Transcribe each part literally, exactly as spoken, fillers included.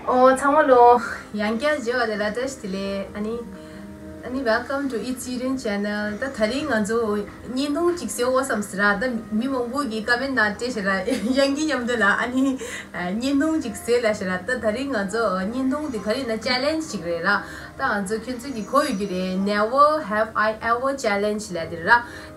ཨོ་ཚང་མ་ལོ། ཡང་བསྐྱར་མཇལ་བ་དེ་ལ་བཀྲ་ཤིས་བདེ་ལེགས། ཨ་ནི། ཨ་ནི། Welcome to It's Eden Channel. ད་ད་རིང་ང་ཚོ་བརྙན་ཐུང་ཅིག་བཟོས་འོ་བསམ་ཟེར་ར། ད་མི་མང་པོ་གིས་ཀ་མེན་ནང་སྤྲད་ཤག་ར། ཡང་གི་མཉམ་དུ་ལ་ཨ་ནི། བརྙན་ཐུང་ཅིག་བཟོས་ལ་ཤག་ར། ད་ད་རིང་ང་ཚོ་བརྙན་ཐུང་དེ་ག་རེ་ཡིན་ན་ཅེ་ལེན་ཇི་ཅིག་རེད་ར། ད་ང་ཚོ་ཁྱོད་ཚོ་གིས་གོ་ཡོད་ཀྱི་རེད། Never have I ever challenge ལབ་དེ་ར།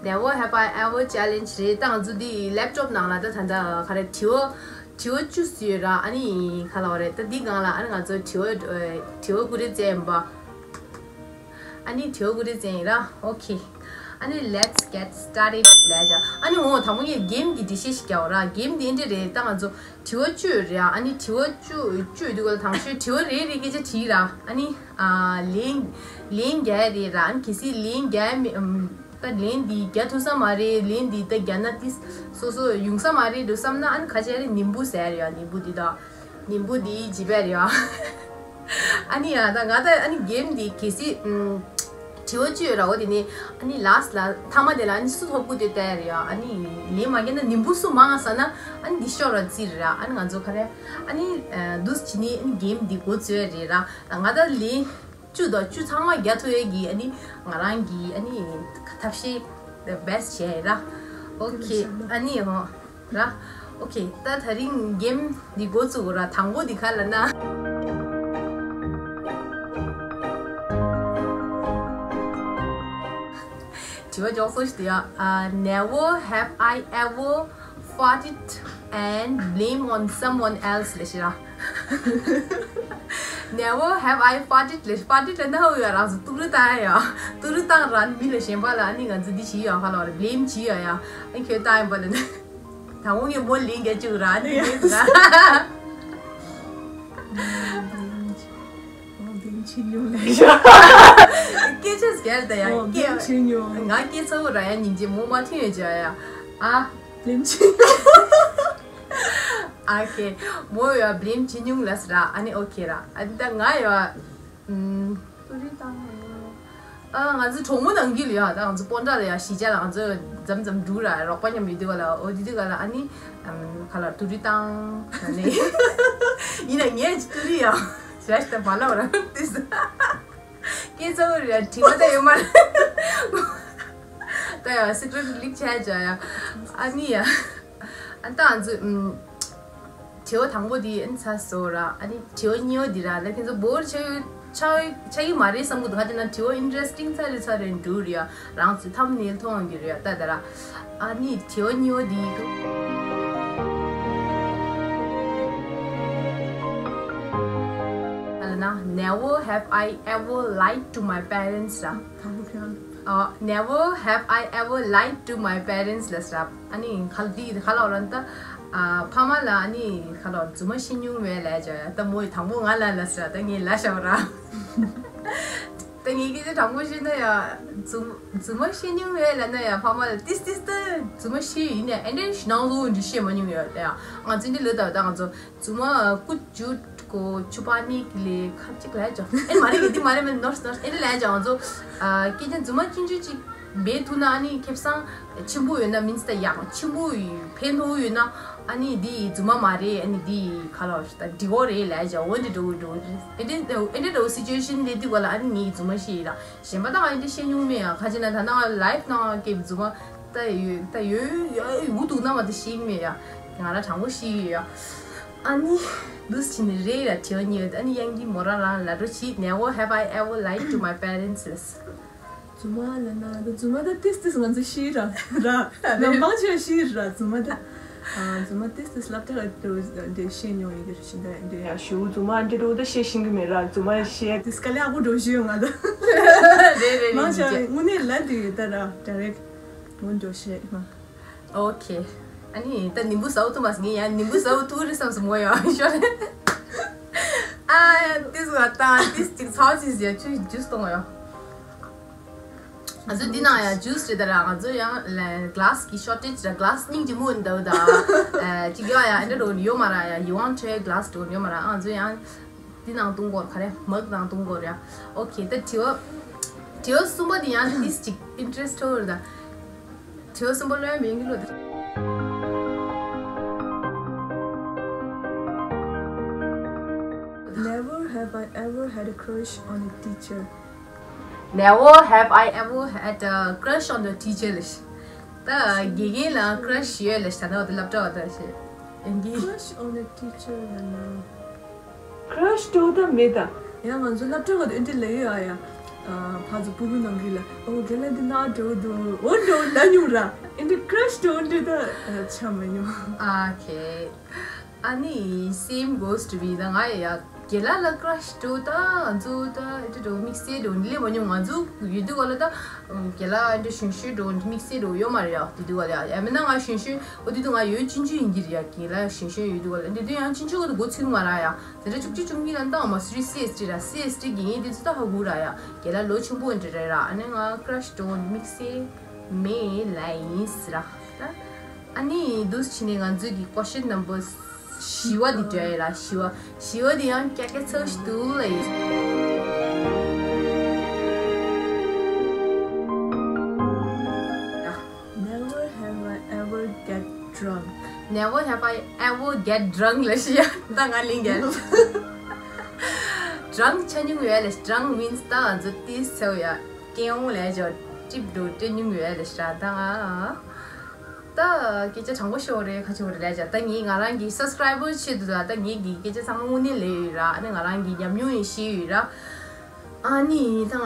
Never have I ever challenge རེད། ད་ང་ཚོ་འདི་ལེབ་ཊོབ་ནང་ལ་ད་ད་ད་ག་རེ་དྲི་བ། དྲི་བ་བཅུ་ཡོད་ར། ཨ་ནི་ག་ལབ་རེད། ད་འདི་སྒང་ལ་ཨ་ནི་ང་ཚོ་དྲི་བ་དྲི་བ་ཀུ་རེ་བཙལ་ཡིན་པ། ཨ་ནི་དྲི་བ་ཀུ་རེ་བཙལ་ཡིན་ར། ཨོ་ཁེ། ཨ་ནི་let's get started ལབ་ཅག་ཨ་ནི་འོ་དང་པོ་ངས་གེམ་གྱི་འགྲེལ་བཤད་ཞིག་རྒྱག་འོ་ར། གེམ་འདི་འདྲ་རེད། ད་ང་ཚོ་དྲི་བ་བཅུ་ཡོད་རེད། ཨ་ནི་དྲི་བ་བཅུ་བཅུ་ཡོད་དུས་ག་ལ་དང་ཤོས་དྲི་བ་རེ་རེ་སྐད་ཆ་དྲིས་ར། ཨ་ནི་ཨ་ལན་ལན་རྒྱག་ཡ་རེད་ར། ཨ་ནི་གལ་སྲིད་ལན་རྒྱག་ཡ་མེད་ཨམ། ད་ལན་འདི་རྒྱག་ཐུབ་ས་མ་རེད། ལན་འདི་ད་རྒྱག་ན་ཏིས་སོ་སོ་ཡོང་ས་མ་རེད་འགྲོ་བསམ་ན། ཨ་ནི་ཁ་ཆེ་རེད། ནིམ་བུ་ཟེར་ཡ་ནིམ་བུ་འདི་ད་ནིམ་བུ་འདི་བྱིས་པ་རེད་ཡ། ཨ་ནི་ཡ་ད་ང་ད་ཨ་ནི་གེམ་འདི་གལ་སྲིད་ཨམ། དྲི་བ་བཅུ་ཡོད་ར། འོ་དེ་ནི་ཨ་ནི་ལཱ་སི་ལ་མཐའ་མ་དེ་ལ་ཨ་ནི་སུ་ཐོབ་ཀུ་དེ་ལྟ་ཡ་རེད་ཡ། ཨ་ནི་ལན་མ་རྒྱག་ན་ནིམ་བུ་སུ་མང་ཟ་ན་ཨ་ནི་འདི་ཤོར་ར་རྩིས་རེད་ར། ཨ་ནི་ང་ཚོ་ག་རེ་ཨ་ནི་འདུག་སེ་བྱས་ནི་ཨ་ནི་གེམ་འདི་འགོ་བཙུགས་ཡ་རེད་ར། ད་ང་ད་ལན་བཅུ་དང་བཅུ་ཚང་མ་རྒྱག་ཐུབ་ཡས་ཀྱི་ཨ་ནི་ང་རང་གི་ཨ་ནི་ཐབས་ཤེས་the best བྱས་ར། ཨོ་ཁེ། ཨ་ནི་ཧོ་ར། ཨོ་ཁེ། ད་ད་རིང་གེམ་འདི་འགོ་བཙུགས་ར། དང་པོ་འདི་ག་ལབ་ན། དྲི་བ་མགྱོགས་པོ་ཞིག་འདུག་ཡ། ཨ། Never have I ever farted and blame on someone else ལབ་ཤག་ར། Never have I farted ལབ། ཕར་ཊིཌ་ལབ་ན་ཧ་གོ་ཡ། རང་ཚོ་ཏུ་རུ་བཏང་ཡ་ཡ། ཏུ་རུ་བཏང་ར་ནི་མི་ལ་གཞན་པ་ལ་ཨ་ནི་ང་ཚོ་འདི་བྱེད་ཡ་ག་ལབ་རེད། བྷི་ལེམ་བྱེད་ཡ་ཡ། ཨ་ནི་ཁྱོད་བཏང་ཡིན་པ་ལབ་ན། དང་པོ་ངས་མོ་ལན་རྒྱག་བཅུག་ར། ཨ་ནི་ངས་ཟེར་ན། ཨོ་བྷི་ལེམ་བྱེད་མྱོང་ལབ་ཤག་སྐད་ཆ་ཟེར་ད་ཡ། ཨོ་བྷི་ལེམ་བྱེད་མྱོང་། ང་སྐད་ཚ་བོ་ར་ཡ། སྙིང་རྗེ། མོ་མ་ཐོན་ཡོད་ཅག་ཡ། ཨ། བྷི་ལེམ་བྱེད་མྱོང་། ཨ་ཁེ། མོ་ཡ་བྷི་ལེམ་བྱེད་མྱོང་ལབ་ཟེར་ར། ཨ་ནི་ཨོ་ཁེ་ར། ཨ་ནི་ད་ང་ཡ། ཨམ། ཏུ་རི་བཏང་ཡོང་། ཨ། ང་ཚོ་གྲོགས་མོ་ནང་རྒྱུད་ལ་ཡ། ད་ང་ཚོ་སྤོན་ཊ་ལ་ཡ་གཞིས་ཆགས་ལ་ང་ཚོ་མཚམས་མཚམས་འགྲོ་ར། རོགས་པ་མཉམ་ཡོད་དུས་ག་ལ། འོ་དེ་དུས་ག་ལ་ཨ་ནི་ཨམ། ག་ལབ། ཏུ་རི་བཏང་ནི། ཡིན་ན་ངས་ཏུ་རི་ཡ་ཞེ་ད་མ་ལབ་ར། ཏིས། སྐད་ཚ་བོ་རེད་ཡ། དྲི་བ་ད་ཡོད་མ་རེད། ད་ཡ་སི་ཀྲེ་ཊི་ལིག་བྱས་བྱས་ཡ། ཨ་ནི་ཡ། ཨ་ད་ང་ཚོ་ཨམ། དྲི་བ་དང་པོ་འདི་ཨ་ནི་ཚར་སོང་ར། ཨ་ནི་དྲི་བ་གཉིས་པ་འདི་ར། ད་ཁྱེད་ཚོ་བོར་ཆགས་ཆགས་ཆགས་ཀྱི་མ་རེད་བསམ་གི་འདུག་ག་དེ་ན་དྲི་བ་ཨིན་ཊ་རེ་སི་ཊིང་ཚར་རེ་ཚར་རེ་འགྲོ་རེད་ཡ། རང་ཚོའི་ཐམ་ནེལ་མཐོང་གི་རེད་ཡ། ད་ད་ར། ཨ་ནི་དྲི་བ་གཉིས་པ་འདི་ཨ་ལ་ན། Never have I ever lied to my parents ར། དང་པོ་ཁྱོད། ཨ། Never have I ever lied to my parents ལབ་ཟེར་ར། ཨ་ནི་ག་ལ་འདི་ག་ལབ་ར་ད། ཨ། ཕ་མ་ལ་ཨ་ནི་ག་ལབ། རྫུན་མ་བཤད་མྱོང་མེད་ལབ་ཅག་ཡ། ད་མོ་ཡི་དང་པོ་ང་ལ་ལབ་ཟེར་ར། ད་ངས་ལབ་བཞག་པ་ར། ད་ངས་སྐད་ཆ་དྲང་པོ་བཤད་ན་ཡ། རྫུན་རྫུན་མ་བཤད་མྱོང་མེད་ལབ་ན་ཡ། ཕ་མ་ལ་ཏིས་ཏིས་ད་རྫུན་མ་བཤད་ཡིན་ནས་ཨེ་འདྲ་ཞེ་ནང་ལོགས་འདི་བཤད་མ་མྱོང་ཡ། ད་ཡ་ང་ཚོ་འདི་ལོས་ད་ད་ང་ཚོ། རྫུན་མ་ཀུ་ཅུ་ཀོ་ཆུ་པ་ནི་ལས་ཁ་ཅིག་ལས་ཀྱང་། ཨེ་མ་རེད་གི། འདི་མ་རེད་མིན་ནོར་ནོར་ཨེ་ལས་ཀྱང་ང་ཚོ། ཨ། སྐད་ཆ་རྫུན་མ་ཆུང་ཆུང་ཅིག་འབད་ཐུབ་ན་ཨ་ནི་ཁེ་བཟང་ཆེན་པོ་ཡོད་ན། མིན་ད་ཡག་ཆེན་པོ་ཕན་ཐོགས་ཡོད་ན། ཨ་ནི་འདི་རྫུན་མ་མ་རེད། ཨ་ནི་འདི་ག་ལབ་ད་འགྲིག་གོ་རེད་ལས་ཀྱང་འོ་འདི་འགྲོ་འགྲོ་ཨེ་འདྲ་ཨེ་འདྲ་འགྲོ་སི་ཅུ་ཨེ་ཤན་ལས་དུས་ག་ལ་ཨ་ནི་ངས་རྫུན་མ་བཤད་ཡིན་ལ། གཞན་པ་དང་ཨེ་འདྲ་བཤད་མྱོང་མེད་ཡ། ཁ་ཅིག་ན་ད་ནང་ལའིབ་ནང་སྐད་རྫུན་མ། ད་ཡོད་ད་ཡོད་ཡོད་འུ་ཐུག་ན་མ་ད་ཤེས་ཀྱི་མེད་ཡ། ང་ར་དྲང་པོ་ཤེས་ཀྱི་ཡོད་ཡ། ཨ་ནི་འདུག་སེ་བྱས་ནས་རེད་ཡ། དྲི་བ་གཉིས་ཡོད། ཨ་ནི་ཡང་གི་མོ་རང་རང་ལབ་འགྲོ་བྱེད། Never have I ever lied to my parents ལབ། རྫུན་མ་ལབ་ན་ད་རྫུན་མ་ད་ཏིས་ཏིས་ང་ཚོ་ཤེས་ར་ར། ལམ་སྤང་ཆོས་ཤེས་ར་རྫུན་མ་ད། ཨ། རྫུན་མ་ཏིས་ཏིས་སློབ་གྲྭ་ལ་འགྲོ་འདི་བཤད་མྱོང་ཡོད་ཀྱི་རེད། ཤིང་ད་འདི་ཡ་ཞུ་རྫུན་མ་འདི་འགྲོ་ད་བཤད་ཤེས་ཀྱི་མེད་ར། རྫུན་མ་བཤད་ཏིས་དཀའ་ལས་ཁག་པོ་འགྲོ་ཤེས་ཡོང་ང་ད། རེད་རེད་རེད། མང་ཆེ་བ་དངོས་གནས་ལབ་དུས་ད་ར་direct ངོ་འགྲོ་ཤེས་མ། ཨོ་ཁེ། ཨ་ནི་ད་ནིམ་བུ་ཟ་བོ་ཐུག་མ་སོང་། ངས་ཡང་ནིམ་བུ་ཟ་བོ་ཐུག་རེད་བསམ་སོང་། མོ་ཡང་ཤོར་རེད། ཨ། ཏིས་བ་ད་ཏིས་ཅིག་ཚ་བོ་ཅིག་ཟེར་ཆུ་ཇུས་གཏོང་ཡོང་། ང་ཚོ་འདི་ནང་ཡང་ཇུས་རེད་ད་ར། ང་ཚོ་ཡང་གླ་སི་ཀི་ཤོར་ཊེཇ་ར། གླ་སི་སྙིང་རྗེ་མོ་འདུག་ད། ཨ། ཅིག་ཡོད་ཡ། འདྲ་འགྲོ་ཡོད་མ་ར་ཡ། ཡིད་དབང་འཕྲོག་གླ་སི་འགྲོ་ཡོད་མ་ར། ང་ཚོ་ཡང་འདི་ནང་བཏུང་གོ་ག་རེ་མག་ནང་བཏུང་གོ་ར། ཨོ་ཁེ། ད་དྲི་བ་དྲི་བ་གསུམ་པ་འདི་ཡང་ཏིས་ཅིག་ཨིན་ཊི་རེ་སི་ཊི་ཐོག་རེད་ད། དྲི་བ་གསུམ་པ་ལོན་མིན་གི་ལོ་དེ། Never have I ever had a crush on a teacher. Never have I ever had a crush on the teacher. ད་དགེ་རྒན་ལ་ཀྲ་ཤི་ཡོད་ལ་ད་ནོ་དེ་སློབ་གྲྭ་བ་ད་ཤེས་ཡིན་གི། Crush on a teacher ལ་ན། Crush འགྲོ་ད་མེད་ད། ཡང་ང་ཚོ་སློབ་གྲྭ་བ་དེ་འདི་ལ་ཡོད་ཨ་ཡ། ཕ་ཚོ་སྤུ་གུ་ནང་གི་ལ་ཨོ་རྒན་ལགས་འདི་ན་འགྲོ་འདུག་ཨོ་འགྲོ་ན་མྱོང་ར། འདི་ཀྲ་ཤི་འགྲོ་འདི་ད་ཆ་མ་མྱོང་། Okay. ཨ་ནི་same goes to me. ད་ང་ཡ་ཡ་རྒན་ལགས་ལ་ཀྲ་ཤི་འགྲོ་ད་ང་ཚོ་ད་འདི་འགྲོ་དམིགས་བསལ་འགྲོ་འདི་ལས་མ་མྱོང་ང་ཚོ་ཡོད་དུས་ག་ལ་ད་རྒན་ལགས་འདི་ཞུན་ཤུན་འགྲོ་དམིགས་བསལ་འགྲོ་ཡོད་མ་རེད་ཡ། དེ་དུས་ག་ལ་ཡ་ཡ་མིན་ན་ང་ཞུན་ཤུན་ཨོ་དེ་དུས་ང་ཡོད་ཅིན་ཅུ་ཡིན་གྱི་རེད་ཡ། རྒན་ལགས་ཞུན་ཤུན་ཡོད་དུས་ག་ལ་འདི་དུས་ཡང་ཅིན་ཅུ་ག་དུ་འགོ་ཚུགས་མ་ར་ཡ། དེ་འདྲ་བཅུ་གཅིག་བཅུ་གཉིས་ལ་འདང་མ་སུ་རི་སི་ཨེས་ཊི་ར་སི་ཨེས་ཊི་དགེ་རྒན་དེ་ཚོ་ད་ཧ་གོ་ར་ཡ། རྒན་ལགས་ལོ་ཆེན་པོ་འདྲ་རེད་ར། ཨ་ནི་ང་ཀྲ་ཤི་འགྲོ་དམིགས་བསལ་མེད་ལ་ཡིན་ཟེར་ར། ད་ཨ་ནི་འདུག་བྱས་ནས་ང་ཚོའི་གི་question number བཞི་བ་འདི་འདྲ་ཡིན་ལ་བཞི་བ། བཞི་བ་འདི་ཡང་ཀྱག་ཀྱག་ཚ་ཞིག་འདུག་ལ་ཡིན། Never have I ever get drunk. Never have I ever get drunk ལ་ཤི་ཡ་ད་ང་ལིང་གལ། Drunk ཆ་མྱོང་ཡོད་ལ། Drunk means ད་ང་ཚོ་ཏིས་ཚེའུ་ཡ་སྐྱེ་འོང་ལས་ཅོ་ཀྲིབ་འགྲོ་སྤྲད་མྱོང་ཡོད་ལ་ཤི་ད་ང་། ད་སྐད་ཆ་དྲང་པོ་ཤོད་རེད་ཁ་ཆེ་བོ་རེད་ལས་ཅ་ད་ངས་ང་རང་གི་subscriber ཆེད་དུ་ད་ད་ངས་གི་སྐད་ཆ་ཚང་མ་དངོས་གནས་ལས་ཡོད་ར། ཨ་ནི་ང་རང་གི་ཉམས་མྱོང་ཡིན་ཤེས་ཡོད་ར། ཨ་ནི་ད་ང་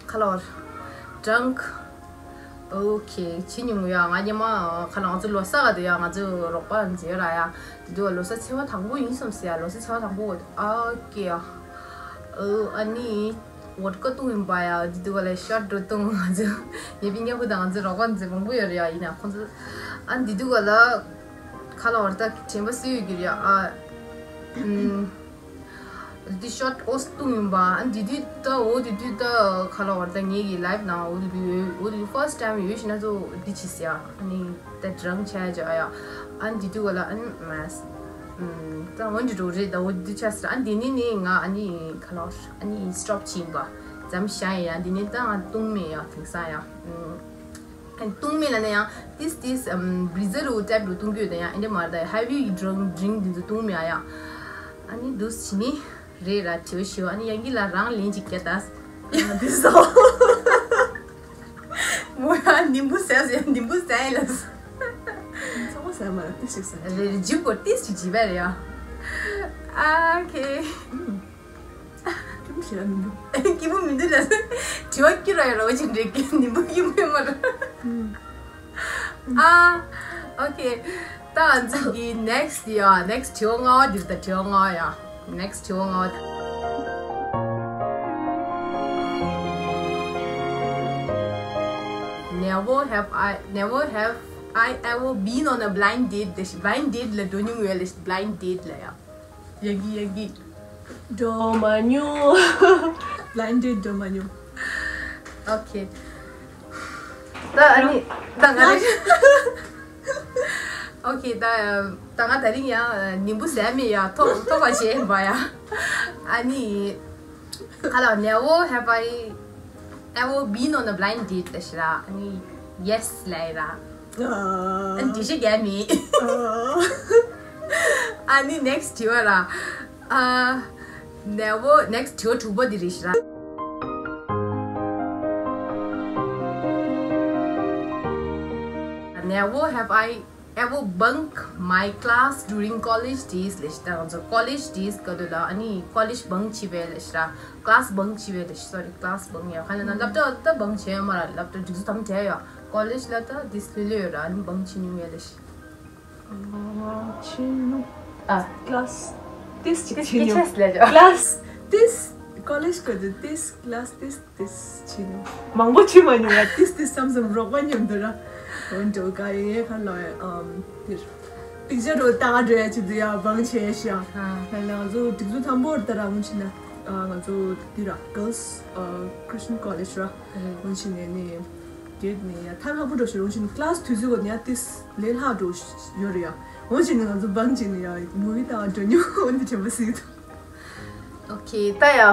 ཁ་ལོར་drunk okay ཆི་ཉུང་ཡ་ང་ཉི་མ་ཁ་ལོ་ང་ཚོ་ལོ་གསར་ག་དུ་ཡ་ང་ཚོ་རོགས་པ་མཛེས་ར་ཡ། དེ་དུས་ལོ་གསར་ཚེས་པ་དང་པོ་ཡིན་སོང་ཟེར་ཡ། ལོ་གསར་ཚེས་པ་དང་པོ་ཨ་ཀེ་ཡ། ཨ་ནི་ཝོད་ཀ་བཏུང་ཡིན་པ་ཡ། དེ་དུས་ལ་ཤོཊ་འགྲོ་བཏུང་ང་ཚོ་ཡ་པི་ཉ་ཧུ་དང་ང་ཚོ་རོགས་པ་མཛེས་མང་པོ་ཡོད་ར་ཡ། ཡིན་ན་ཁོང་ཚོ་ཨ་དེ་དུས་ལ་ཁ་ལོ་བར་ད་དྲན་པ་སུ་ཡོད་ཀྱི་ར་ཡ། ཨ་ཨམ། འདི་ཤོཊ་ཨོས་བཏུང་ཡིན་པ། ཨ་འདི་དུས་ད་འོ་འདི་དུས་ད་ཁ་ལོ་བར་ད་ངེད་ཀྱི་ལའིབ་ནང་འོ་འདི་དུས་འོ་འདི་first time ཡོད་ཤི་ན་ཚོ་འདི་ཆི་ཟེར་ཡ། ཨ་ནི་ད་drunk ཆ་ཡ་ཅོ་ཡ། ཨ་འདི་དུས་ག་ལ་ཨ་ནི་མ་ད་འོ་འདི་འགྲོ་རེད། ད་འོ་འདི་ཆ་ཟེར། ཨ་འདི་ནི་ནི་ང་ཨ་ནི་ཁ་ལོ་ཨ་ནི་སི་ཊོབ་ཕྱིན་པ་ཙམ་ཤ་ཡ། འདི་ནི་ད་ང་བཏུང་མེད་ཡ་དེང་སང་ཡ། ཨ་ནི་བཏུང་མེད་ལ་ན་ཡང་ཏིས་ཏིས་ཨམ་བི་ཛར་རུ་ཊེབ་རུ་བཏུང་གི་ཡོད་ད་ཡང་ཨིན་དྲ་མར་ད་heavy drink drink འདི་ཚོ་བཏུང་མེད་ཨ་ཡ། ཨ་ནི་འདུག་བྱི་ནི་རེད་ར་དྲི་བ་ཞུ། ཨ་ནི་ཡང་གི་ལ་རང་ལན་ཅིག་རྒྱག་ད། འདི་སོ། མོ་ཡ་ནིམ་བུ་ཟས་ཟས་ནིམ་བུ་ཟས་ལ། ཚང་མ་ཟས་མ་ར་ཏིས་ཞིག་ཟས། རེད་རེད་འཇིབ་གོ་ཏིས་ཞིག་འཇིབ་པ་རེད་ཡ། ཨ་ཁེ། སྐྱིད་པོ་ཞེ་དྲག་མི་འདུག་སྐྱིད་པོ་མི་འདུག་ལ། དྲི་བ་སྐྱིད་ར་ཡོད་ར་བ་ཅིག་འདྲེ་སྐྱིད་ནི་མ་སྐྱིད་པོ་ཡོད་མ་ར། ཨ། ཨོ་ཁེ། ད་ང་ཚོ་གི་next ཡ་next དྲི་བ་ལྔ་བ་འདིར་ད་དྲི་བ་ལྔ་བ་ཡ། next དྲི་བ་ལྔ་བ། Never have I never have I ever been on a blind date. དེ་blind date ལ་འགྲོ་མྱོང་ཡོད་ལ། Blind date ལ་ཡ། ཡ་གི་ཡ་གི། འགྲོ་མ་མྱོང་། Blind date འགྲོ་མ་མྱོང་། ཨོ་ཁེ། ད་ཨ་ནི་ད་ང་རེ། ཨོ་ཁེ། ད་ད་ང་ད་རིང་ཡང་ནིམ་བུ་ཟས་མེད་ཡ། ཐོག་ཐོག་པ་བྱས་ཡིན་པ་ཡ། ཨ་ནི་ཁ་ལ་never have I ever been on a blind date ལ་ཤི་ར། ཨ་ནི་yes ལ་ཡི་ར། ཨ་འདི་ཤི་རྒྱ་མི། ཨ་ནི་next དྲི་བ་ར། ཨ་never next དྲི་བ་དྲུག་པ་འདི་རེད་ཤི་ར། Never have I ever bunk my class during college days ལ་ཤི། ད་ང་ཚོ་college days ག་དུས་ལ་ཨ་ནི་college bunk བྱེད་པའི་ལ་ཤི་ར། Class bunk བྱེད་པའི་ལ་ཤི། Sorry, class bunk ཡ། ཁ་ན་ན་སློབ་གྲྭ་ད་bunk བྱས་ཡོད་མ་ར། སློབ་གྲྭ་འགྲིག་ཚུལ་དམ་བྲལ་ཡ། College ལ་ད་དིས་ལྷོད་ལྷོད་ཡོད་ར། ཨ་ནི་bunk བྱེད་མྱོང་ཡ་ལ་ཤི། ཆེ་ནུ། ཨ། Class དིས་ཅིག་ཆེ་ནུ། Class དིས། College ག་དུས་དིས། Class དིས། དིས་ཆེ་ནུ། མང་པོ་ཆེ་མ་ཉུང་ཡ། དིས་དིས་བསམ་བསམ་རོགས་པ་མཉམ་དུ་ར། འོན་ཏོ་ག་ཡེ་ཁ་ལོ་ཡ། ཨམ། དིར། Picture རོ་ཏག་འགྲོ་ཡ་ཆེ་དུ་ཡ་བང་ཆེ་ཤ། ཧ། ལ་ང་ཚོ་དིག་ཚུ་ཐམ་པོར་ད་ར་འོན་ཆེ་ན། ང་ཚོ་དི་ར་Girls Christian College ར། འོན་ཆེ་ནས་ནི། གེད་ནི་ཡ་ཐར་ཧ་པོ་འགྲོ་ཤི་རུང་ཤི་ནི་class དུས་ཚོད་གོ་ནི་ཡ་ཏིས་ལས་ལྷག་འགྲོ་ཡོད་རེད་ཡ། འོན་ཆེ་ནི་ང་ཚོ་བང་ཅིག་ནི་ཡ་movie དང་འགྲོ་ཉོ་འོན་ཏེ་དྲན་པ་སིག་ཏུ། Okay ད་ཡ།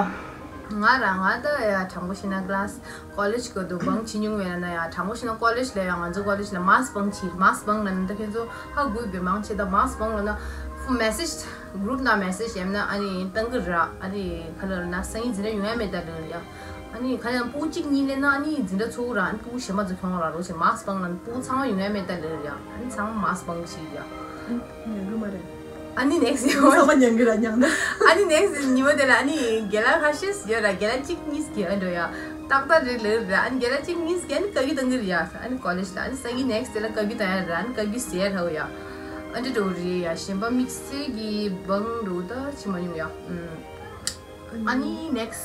ང་ར་ང་ད་ཡ་དྲང་པོ་ཤི་ན་class college གོ་དུ་བང་ཅི་ཉུང་བས་ན་ཡ། དྲང་པོ་ཤི་ན་college ལ་ཡ་ང་ཚོ་college ལ་mass བང་ཅི་mass བང་ལ་ནི་ད་ཁྱེད་ཚོ་ཧ་གུ་བེ་མང་ཆེ་ད་mass བང་ལ་ན་ཧུ་message གུ་རུབ་ནང་མེ་སེ་ཇི་བྱས་ན་ཨ་ནི་བཏང་གི་ར། ཨ་ནི་ག་ལ་ན་སང་ཉིན་འཛིན་གྲྭ་ཡོང་ཡ་མེད་ད་ལོས་ཡ། ཨ་ནི་ག་ཡང་སྤུ་གུ་གཅིག་གཉིས་སླེབས་ན་ཨ་ནི་འཛིན་གྲྭ་ཚུགས་ར། ཨ་ནི་སྤུ་གུ་གཞན་པ་ཚོ་ཁྱོང་ར་རོ་ཞེས་མཱསྐ་སྤང་ན་སྤུ་གུ་ཚང་མ་ཡོང་ཡ་མེད་ད་ལོས་ཡ། ཨ་ནི་ཚང་མ་མཱསྐ་སྤང་ཞིག་ཡ། ཉན་གི་མ་རེད། ཨ་ནི་next ཚང་མ་ཉན་གི་ར་ཉན་ན། ཨ་ནི་next ཉི་མ་དེ་ལ་ཨ་ནི་རྒན་ལགས་ཁ་ཤས་ཡོད་ར། རྒན་ལགས་གཅིག་གཉིས་ཀྱི་ཨ་འགྲོ་ཡ། ཏག་ཏག་རེད་ལོས་ར། ཨ་ནི་རྒན་ལགས་གཅིག་གཉིས་ཀྱི་ཨ་ནི་བཀའ་བཀྱོན་བཏང་གི་རེད་ཡ། ཨ་ནི་ཀོ་ལེཇ་ལ་ཨ་ནི་སང་ཉིན་next དེ་ལ་བཀའ་བཀྱོན་བཏང་ཡ་ར། ཨ་ནི་བཀའ་བཀྱོན་ཟེར་ཡ་ཧ་ཡ། ཨ་འདྲ་འགྲོ་རེད་ཡ། གཞན་པ་དམིགས་བསལ་གྱི་བང་འགྲོ་ད་བྱེད་མ་མྱོང་ཡ། ཨ་ནི་next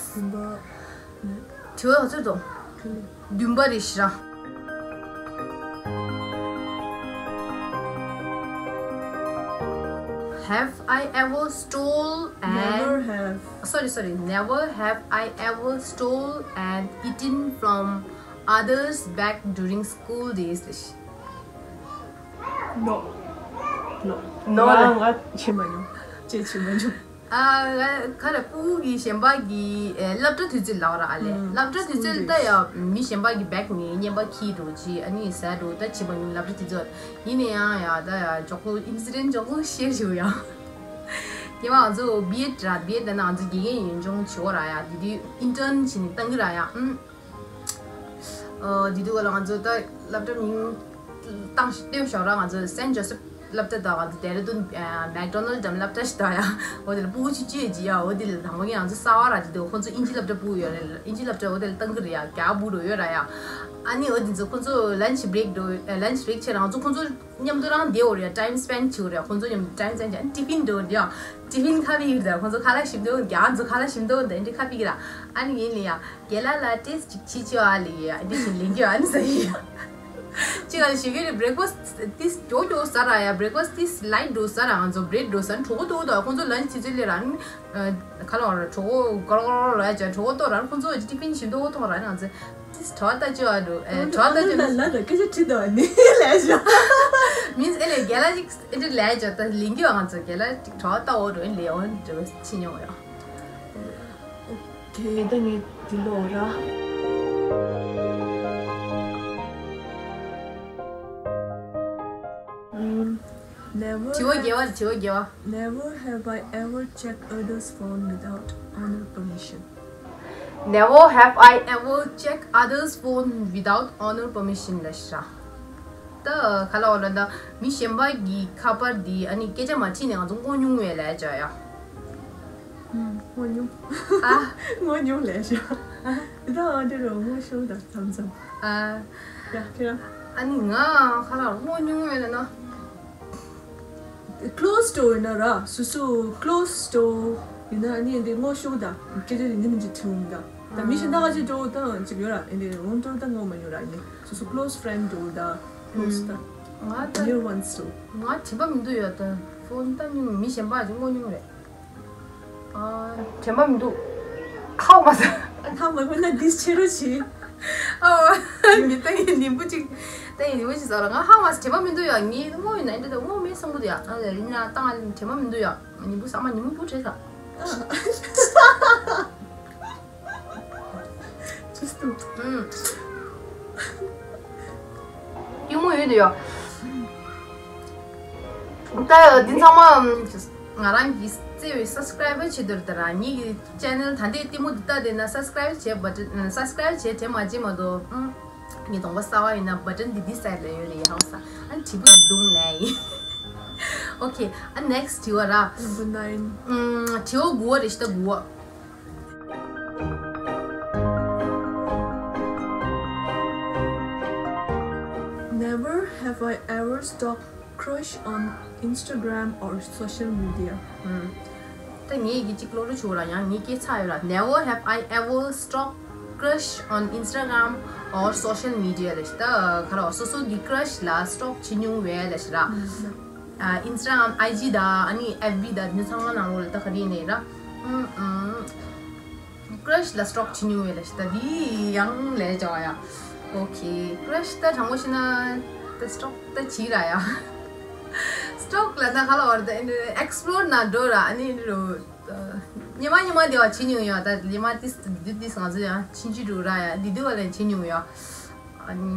དྲི་བ་ག་ཚོད་དང་བདུན་པ་རེད་ཤི་ར། Have I ever stole and never have. Sorry, sorry. Never have I ever stole and eaten from others' bag during school days. No. No. No. ང་ང་བྱེད་མ་མྱོང་། ཅེས་བྱེད་མ་མྱོང་། ཨ། ག་རེ། སྤུ་གུ་གི་གཞན་པ་གི་ཨེ་སློབ་གྲྭ་དུས་ཚོད་ལབ་ར་ཨ་ལས། ཨུམ། སློབ་གྲྭ་དུས་ཚོད་ལ་ད་ཡ་མི་གཞན་པ་གི་བེག་ནས་རྔན་པ་ཁྱེར་འགྲོ་ཅི། ཨ་ནི་ཟ་འགྲོ་ད་བྱེད་པ་ཡིན། སློབ་གྲྭ་དུས་ཚོད་ཡིན་ན་ཡང་ཡ་ད་ཡ་མགྱོགས་པོ་ཨིན་སི་ཌེན་མགྱོགས་པོ་ཤེར་ཞུ་ཡ། ཉི་མ་ང་ཚོ་བི་ཨེད་ར། བི་ཨེད་ད་ན་ང་ཚོ་དགེ་རྒན་ཡིན་སྦྱོང་བྱེད་འོ་ར་ཡ། དེ་དུས་ཨིན་ཊརན་བྱས་ནས་བཏང་གི་ར་ཡ། ཨུམ། ཨ། དེ་དུས་ག་ལ་ང་ཚོ་ད་སློབ་གྲྭ་མིང་བཏང་ཞིག་བཏོན་ཞོག་ར། ང་ཚོ་སེན་ཇོ་སེབ་སློབ་གྲྭ་དང་ང་ཚོ་ཌེ་ར་ཌུན་ཨ་མེག་ཌོ་ནལ་ཌམ་སློབ་གྲྭ་ཞིག་དང་ཡ། འོ་དེ་ལ་སྤུ་གུ་ཆུ་ཆུ་ཡོད་ཀྱི་ཡ། འོ་དེ་ལ་དང་པོ་ངས་ང་ཚོ་གསར་པ་ར། དེ་དུས་ཁོ་ཚོ་ཨིན་ཇི་སློབ་གྲྭ་སྤུ་གུ་ཡོད་རེད། ཨིན་ཇི་སློབ་གྲྭ་འོ་དེ་ལ་བཏང་གི་རེད་ཡ། རྒྱ་སྤུ་གུ་ཡོད་ར་ཡ། ཨ་ནི་འོ་དེ་ཚོ་ཁོ་ཚོ་ལན་ཆི་བྷི་རེག་འགྲོ། ལན་ཆི་བྷི་རེག་བྱས་ར་ང་ཚོ་ཁོ་ཚོ་མཉམ་དུ་རང་བསྡད་འོ་རེད་ཡ། ཊའིམ་སི་པེན་ཌི་བྱེད་འོ་རེད་ཡ། ཁོ་ཚོ་མཉམ་དུ་ཊའིམ་སི་པེན་ཌི་བྱས། ཨ་ནི་ཊི་ཕིན་འགྲོ་འོ་རེད་ཡ། ཊི་ཕིན་ཁ་ཕྱེ་ཡོད་རེད། ཁོ་ཚོ་ཁ་ལག་ཞིམ་འདུག་རྒྱ་ང་ཚོ་ཁ་ལག་ཞིམ་འདུག་འདི་འདྲ་ཁ་ཕྱེ་གི་ར། ཨ་ནི་ངས་ལས་ཡ། རྒན་ལགས་ལ་ཊེ་སི་ཊི་ཅིག་བྱེད་ཆོག་ཨ་ལས་ཡ། འདི་བཞིན་ལེན་རྒྱུ་ཨ་ནི་ཟ་ཡི་ཡ། ཅི་ག་ལ་ཞུ་གི་རེད། བྷི་རེག་ཕ་སི་ཊི་ཏིས་མགྱོགས་མགྱོགས་ཟ་ར་ཡ། བྷི་རེག་ཕ་སི་ཊི་ཏིས་ལའིཊ་འགྲོ་ཟ་ར། ང་ཚོ་བྷི་རེཌ་འགྲོ་ཟ་ན་གྲོད་ཁོག་ལྟོགས་ལྟོགས། ཁོང་ཚོ་ལན་ཆི་དུས་ཚོད་སླེབས་ར། ཨ། ག་ལ་བ་ར། གྲོད་ཁོག་གོར་གོར་ལ་ཡ་ཅག་གྲོད་ཁོག་ལྟོགས་ར། ཁོང་ཚོ་ཊི་ཕིན་ཞིམ་མདོག་མཐོང་ར། ང་ཚོ་ཏིས་གྲོད་ལྟ་ཅི་བ་འགྲོ། ཨེ། གྲོད་ལྟ་ཅི་བ། ལ་ལ་སྐད་ཆ་དྲིས་དང་ནི་ལས་བྱ། མིན་ཨེ་ལས་རྒན་ལགས་ཅིག་ཨེ་འདྲ་ལས་བྱ། ད་ལེན་རྒྱུ་ང་ཚོ་རྒན་ལགས་ཅིག་གྲོད་ལྟ་འོ་འགྲོ། ཨེ་ལས་འོ་འགྲོ་ཕྱི་ཉོ་ཡ། ཁྱེད་ད་ངས་འདི་ལོག་ར། ཨུམ། Never དྲི་བ་བརྒྱད་པ། དྲི་བ་བརྒྱད་པ། Never have I ever checked others' phone without owner permission. Never have I ever checked others' phone without owner permission ལ་ཤ། ད་ག་ལ་བ་ལ་ད་མི་གཞན་པ་གི་ཁ་པར་འདི་ཨ་ནི་སྐད་ཆ་མ་དྲིས་ནས་ང་ཚོ་བསྔོག་མྱོང་བས་ལས་བྱ་ཡ། ཨུམ། བསྔོག་མྱོང་། ཨ། བསྔོག་མྱོང་ལས་བྱ། འདི་དག་ཨ་འདྲ་རུ་བསྔོག་ཤོར་ད་མཚམས་མཚམས། ཨ། ཡ་ཁྱེད་རང་། ཨ་ནི་ང་ག་ལ་བསྔོག་མྱོང་བས་ལ་ན། ཀློ་སི་ཌོར་ཡིན་ན་ར། སོ་སོ་ཀློ་སི་ཌོར་ཡིན་ན་ཨ་ནི་འདི་བསྔོག་ཤོར་ད་སྐད་ཆ་རིན་ཆེན་མི་འཇིག་ཐུང་ད། ད་མི་གཞན་དག་ཅིག་འགྲོ་ད་ཅིག་ཡོད་ར། ཨེ་འདི་འོང་འགྲོ་ད་བསྔོག་མ་ཡོད་ར། ཨེ་འདི་སོ་སོ་ཀློ་སི་ཕྲེན་ཌི་འགྲོ་ད་ཀློ་སི་ད་ང་ད་ནིར་ཝན་སི་ཌོར། ང་དྲན་པ་མི་འདུག་ཡོད་ད། ཕོན་ད་ནི་མི་གཞན་པ་ཅིག་བསྔོག་མྱོང་རེད། ཨ། དྲན་པ་མི་འདུག་ཧ་གོ་མ་སོང་། ཧ་མ་གོ་ན་ཏིས་ཆེ་རུ་ཆེ། ཨོ། མི་ལྟ་ཡི་ནིམ་པོ་ཅིག་ལྟ་ཡི་ནིམ་པོ་ཅིག་ཟ་ར། ང་ཧ་མ་སོང་། དྲན་པ་མི་འདུག་ཡ། ངས་བསྔོག་ཡིན་ན་འདི་ལྟ་བསྔོག་མེད་བསམ་གི་འདུག་ཡ། ཨ་ལས་ཡིན་ན་ཏང་ཨ་ལས་དྲན་པ་མི་འདུག་ཡ། ནིམ་པོ་ཟ་མ་ནིམ་པོ་བྲེས་ས། Just do. ཨུམ། གཡུག་མོ་ཡོད་དུ་ཡོད། ད་འདི་ཚང་མ་ང་རང་གི་བརྩེ་བའི་སབ་སི་ཀ་རའི་བར་བྱེད་དུ་ད་ར། ངེད་ཀྱི་ཅེ་ནལ་ད་ལྟའི་ལྟད་མོ་འདི་ལྟ་དེ་ན་སབ་སི་ཀ་རའིབ་བྱེད་བ་ཏྲ། སབ་སི་ཀ་རའིབ་བྱེད་དྲན་མ་བརྗེད་མ་གཏོགས། ཨུམ། ངའི་གདོང་པ་གསར་པ་ཡིན་ན་བ་ཏྲན་འདི་འདི་སའིཌ་ལ་ཡོད་རེད། ཧ་གོ་ས། ཨ་དྲིལ་བུ་འདི་བརྡུངས་ལེ་ཡིན། ཨོ་ཁེ། ཨ་ནེག་སི་དྲི་བ་ར། Number nine. ཨུམ། དྲི་བ་དགུ་པ་རེད་ཤག་ད་དགུ་པ། Never have I ever stalked crush on Instagram or social media. ཨུམ། ད་ངས་ཀྱི་གཅིག་ཀློག་རོགས་བྱོས་ར། ཡང་ངས་སྐད་ཚ་ཡོད་ར། Never have I ever stalked crush on Instagram or social media ལབ་ཤག་ད་ག་ར་སོ་སོ་གི་ཀྲ་ཤི་ལ་སི་ཊོག་བྱེད་མྱོང་བས་ལབ་ཤག་ར། ཨ། ཨིན་སི་ཊ་གྷ་རམ། ཨའི་ཇི་དང་ཨ་ནི་ཨེཕ་བི་དང་འདི་ཚང་མ་ནང་ལོགས་ལ་ད་ག་རེ་ཡིན་ནའི་ར། ཨུམ་ཨུམ། ཀྲ་ཤི་ལ་སི་ཊོག་བྱེད་མྱོང་བས་ལབ་ཤག་ད་འདི་ཡང་ལས་བྱ་བ་ཡ། ཨོ་ཁེ། ཀྲ་ཤི་ད་དྲང་པོ་བཤད་ན་ད་སི་ཊོག་ད་བྱེད་ར་ཡ། སི་ཊོག་ལབ་ན་ག་ལ་བར་ད་ཨེ་འདྲ་ཨེག་སི་པི་ལོར་ནང་འགྲོ་ར། ཨ་ནི་འདི་རུ་ཉི་མ་ཉི་མ་བདེ་བ་བྱེད་མྱོང་ཡོད། ད་ཉི་མ་ཏིས་དུས་ཏིས་ང་ཚོ་ཡང་ཕྱིན་ཅི་འགྲོ་ར་ཡ། འདི་དུས་བ་ལ་བྱེད་མྱོང་ཡོད། ཨ་ནི་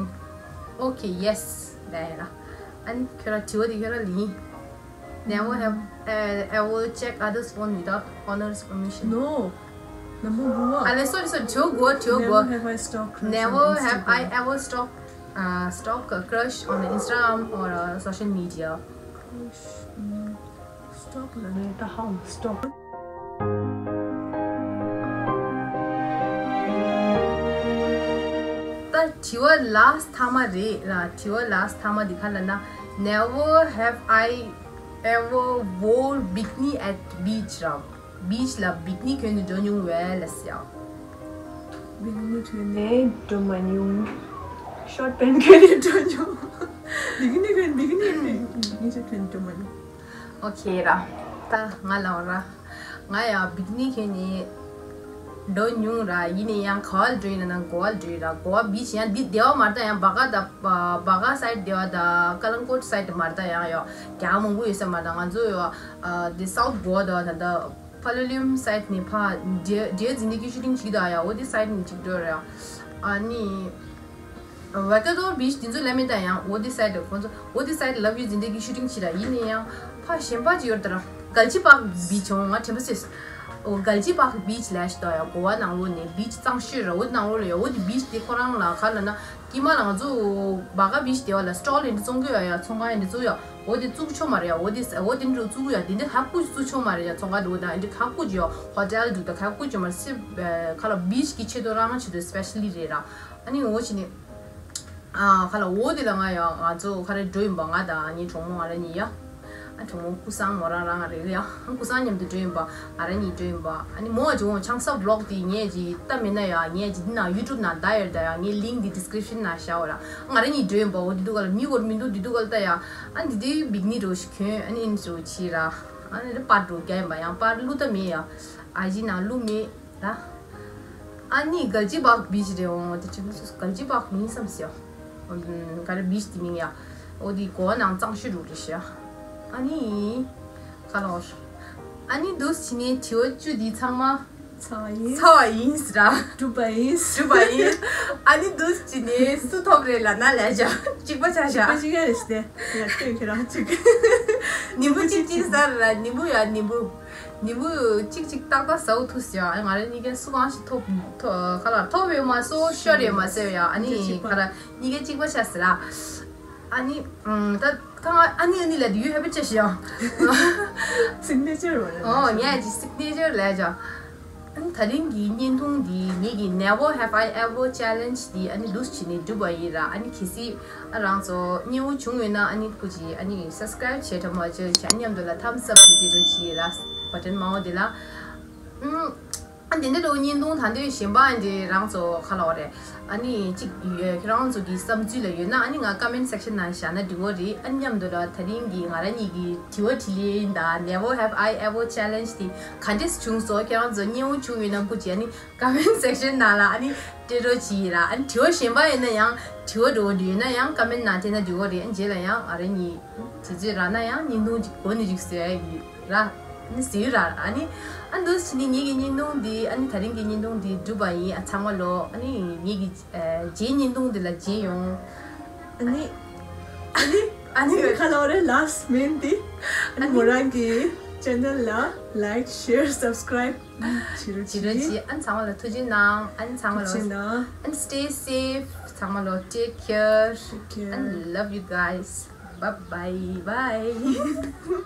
ཨོ་ཁེ། ཡེ་སི་ལབ་ཡ་ར། ཨ་ནི་ཁྱོད་ར་དྲི་བ་དེ་ཁྱོད་ར་ལེན། Never have uh, ever checked others' phone without owner's permission. No. Number one. Ale, sorry, sorry, ཁྱོད་གོ་ཁྱོད་གོ Never have I stalked crush Never on have I Instagram. ever stalked uh, stalk a crush on Instagram or uh, social media. Crush. Mm. Stalk ལ་ནི་ད་how stalk. ད་དྲི་བ་last མཐའ་མ་རེད་ར། དྲི་བ་last མཐའ་མ་འདི་ག་ལབ་ན། Never have I ever wore bikini at beach ར། beach ལ་bikini གྱོན་ནས་འགྲོ་མྱོང་བས་ལབ་ཟེར་ཡ། bikini གྱོན་ནས་འགྲོ་མ་མྱོང་། short pant གྱོན་ནས་འགྲོ་མྱོང་། bikini གྱོན་bikini གྱོན་bikini གྱོན་འགྲོ་མ་མྱོང་། Okay ར། ད་ང་ལབ་ར། ང་ཡང་bikini གྱོན་ནས་འགྲོ་མྱོང་ར། ཡིན་ནའི་ཡང་ག་བ་ལ་འགྲོ་ཡིན་ན་ན་གོ་བ་ལ་འགྲོ་ཡིན་ར། གོ་བ་beach ཡང་འདི་སྡེ་བ་མ་རེད་ད། ཡང་བྷ་ག་ད་བྷ་ག་side སྡེ་བ་ད་ཀ་ལང་ཀོཊ་side མ་རེད་ད། ཡང་ཡོ་རྒྱ་མང་པོ་ཡོད་ས་མ་རེད་ད། ང་ཚོ་ཡོ་འདི་south གོ་བ་ད་ད་ད་ཕ་ལོ་ལིམ་side ནས་ཕ་འདྲེ་འདྲེ་འཛིན་གྲྭ་གི་shooting བྱེད་ད་ཡ། འོ་དེ་side ནས་གཅིག་འགྲོ་ར། ཨ་ནི། Vagador beach དེ་ཚོ་ལབ་མེད་ད། ཡང་འོ་དེ་side ཁོང་ཚོ་འོ་དེ་side love you འཛིན་གྲྭ་གི་shooting བྱེད་ར། ཡིན་ནའི་ཡང་ཕ་གཞན་པ་ཅིག་ཡོད་ད་ར། གལ་ཆེ་པག་beach འོང་ང་དྲན་པ་སོས། འོ་གལ་ཆེ་པག་beach ལབ་ཤི་ད་ཡ། གོ་བ་ནང་ལོགས་ནས་beach གཙང་ཤོས་ར། འོ་དེ་ནང་ལོགས་ལ་ཡ། འོ་དེ་beach དེ་ཁོ་རང་ལ་ག་ལབ་ན། དཀྱིལ་མ་ལ་ང་ཚོ་བྷ་ག་beach དེ་བ་ལ་stall ཡིན་འདི་བཙོང་གི་ཡོད་ཡ། ཚོང་ཁང་ཡིན་འདི་བཙོང་ཡ། འོ་དེ་བཙུགས་ཆོག་མ་རེད་ཡ། འོ་དེ་འོ་དེ་འདྲ་བཙུགས་ཡ། དེ་འདྲ་ཧ་གོ་བཙུགས་ཆོག་མ་རེད་ཡ། ཚོང་ཁང་འདུག་ད་འདི་ཧ་གོ་ཡ། hotel འདུག་ད་ཧ་གོ་ཡ་མ་སི་ཁ་ལ་beach གི་ཆེད་དུ་རང་ཆེད་དུ་specially རེད་ར། ཨ་ནི་འོ་ཅི་ནི། ཨ་ཁ་ལ་འོ་དེ་ལ་ང་ཡ་ང་ཚོ་ཁ་རེ་འགྲོ་ཡིན་པ། ང་དང་ངའི་གྲོགས་མོ་ང་ར་གཉིས་ཡ། ཨ་གྲོགས་མོ་ཀུ་སང་མོ་རང་རང་རེད་ཡ། ཨ་ཀུ་སང་མཉམ་དུ་འགྲོ་ཡིན་པ། ང་ར་གཉིས་འགྲོ་ཡིན་པ། ཨ་ནི་མོ་ཅི་འོང་ཆང་ས་vlog དེ་ངས་ཅི་ལྟ་མེད་ན་ཡ། ངས་ཅི་འདི་ན་YouTube ན་ད་ཡོད་ད་ཡ། ངས་link དེ་description ན་བཞག་འོ་ར། ང་ར་གཉིས་འགྲོ་ཡིན་པ། འོ་དེ་དུས་ག་ལ་མི་འོར་མི་འདུག་དེ་དུས་ག་ལ་ད་ཡ། ཨ་འདི་དེ་bikini རོ་ཞིག་གྱོན། ཨ་ནི་ཨིན་སུ་ཆི་ར། ཨ་ནི་པར་འགྲོ་རྒྱ་ཡིན་པ། ཡང་པར་བླུག་ད་མེད་ཡ། ཨ་ཞི་ན་བླུག་མེད། ད། ཨ་ནི་གལ་ཆེ་པག་beach རེད་འོང་། དེ་ཆེ་མོ་སུ་གལ་ཆེ་པག་མིན་བསམ་སི་ཡ། ག་རེ་beach དེ་མིང་ཡ། འོ་དེ་གོ་བ་ནང་གཙང་ཤོས་རུ་རེད་ཤི་ཡ། ཨ་ནི། ག་ལོར། ཨ་ནི་འདུག་སེ་བྱས་ནས་དྲི་བ་བཅུ་འདི་ཚང་མ། ཚར་བ་ཡིན། ཚར་བ་ཡིན་ཟེར་ར། གྲུབ་པ་ཡིན། གྲུབ་པ་ཡིན། ཨ་ནི་འདུག་སེ་བྱས་ནས་སུ་ཐོབ་རེད་ལབ་ན་ལས་བྱ་གཅིག་པ་ཆ་བཞག་གཅིག་ཡ་རེད་ཟེར་ཏེ། ཡ་ཁྱོད་ཁྱོད་རང་གཅིག་ནི་འབུ་གཅིག་གཅིག་ཟ་ར། ནི་འབུ་ཡ་ནི་འབུ། ནི་འབུ་གཅིག་གཅིག་ཏག་ཏག་ཟ་འུ་ཐུག་ཟེར་ཡ། ང་རང་གཉིས་ཀ་སུ་གང་ཞིག་ཐོབ་ཐོབ་ག་ལ་ཐོབ་ཡོད་མ་སོ་ཤོར་ཡོད་མ་སོ་ཡ། ཨ་ནི་ག་ལ་གཉིས་ཀ་གཅིག་པ་ཆ་ཟེར་ར། ཨ་ནི་ད་ད་ང་ཨ་ནི་ཨ་ནི་ལ་དུ་you have a chance ཡ། signature བ་རེད། ཨོ་ངས་ཀྱི་signature ལས་ཀྱང་། ཨ་ནི་ད་རིང་གི་བརྙན་ཐུང་འདི་ངེད་ཀྱི་never have I ever challenge འདི་ཨ་ནི་འདུག་སེ་བྱས་ནས་གྲུབ་པ་ཡིན་ར། ཨ་ནི་གལ་སྲིད་ཨ་རང་ཚོ་མཉེས་པོ་བྱུང་ཡོད་ན་ཨ་ནི་སྐུ་མཁྱེན་ཨ་ནི་subscribe བྱས་དྲ་མ་བྱས་བྱས་མཉམ་དུ་ལ་thumbs up དེ་འགྲོ་བྱེད་ཡིན་ར། button མང་བོ་དེ་ལ། ཨ་འདི་འདྲ་འདྲ་བོ་བརྙན་ཐུང་ད་འདོད་གཞན་པ་འདི་རང་ཚོ་ག་ལ་བ་རེད། ཨ་ནི་གཅིག་ཡོད་ཁྱེད་རང་ཚོ་གི་བསམ་ཚུལ་ལ་ཡོད་ན་ཨ་ནི་ང་comment section ནང་བཞག་ན་འགྲིག་གོ་རེད། ཨ་མཉམ་དུ་ལ་ད་རིང་གི་ང་རང་གཉིས་ཀྱི་དྲི་བ་དྲིས་ལན་དང་never have I ever challenge དེ་ག་འདྲས་བྱུང་སོང་། ཁྱེད་རང་ཚོ་མཉེས་པོ་བྱུང་ཡོད་ན་སྐུ་མཁྱེན་ཨ་ནི་comment section ནང་ལ་ཨ་ནི་སྤྲད་རོགས་བྱེད་ཡིན་ར། ཨ་ནི་དྲི་བ་གཞན་པ་ཡིན་ན་ཡང་དྲི་བ་འགྲོ་གི་ཡོད་ན་ཡང་comment ནང་སྤྲད་ན་འགྲིག་གོ་རེད། ཨ་རྗེས་ལ་ཡང་ང་རང་གཉིས་དུས་ཚོད་རག་ན་ཡང་བརྙན་ཐུང་གཅིག་གོ་ནས་གཅིག་བཟོ་ཡ་ཡིན། ར། ནི་ཟེར་ར། ཨ་ནི་ཨ་འདུག་སེ་ནི་ངེད་ཀྱི་བརྙན་ཐུང་འདི་ཨ་ནི་ད་རིང་གི་བརྙན་ཐུང་འདི་གྲུབ་པ་ཡིན། ཨ་ཚང་མ་ལོ་ཨ་ནི་ངེད་ཀྱི་རྗེས་བརྙན་ཐུང་འདི་ལ་མཇལ་ཡོང་། ཨ་ནི་ཨ་ནི་ཨ་ནི་ཁ་ལོ་རེ་last main འདི་ཨ་ནི་མོ་རང་གི་channel ལ་like share subscribe བྱེད་རོགས་བྱེད་རོགས་གྱིས། གྱིས། ཨ་ནི་ཚང་མ་ལ་ཐུགས་རྗེ་གནང་། ཨ་ནི་ཚང་མ་ལ་ཐུགས་རྗེ་གནང་། ཨ་ནི་stay safe ཚང་མ་ལ་take care. Take care. And love you guys. Bye bye bye.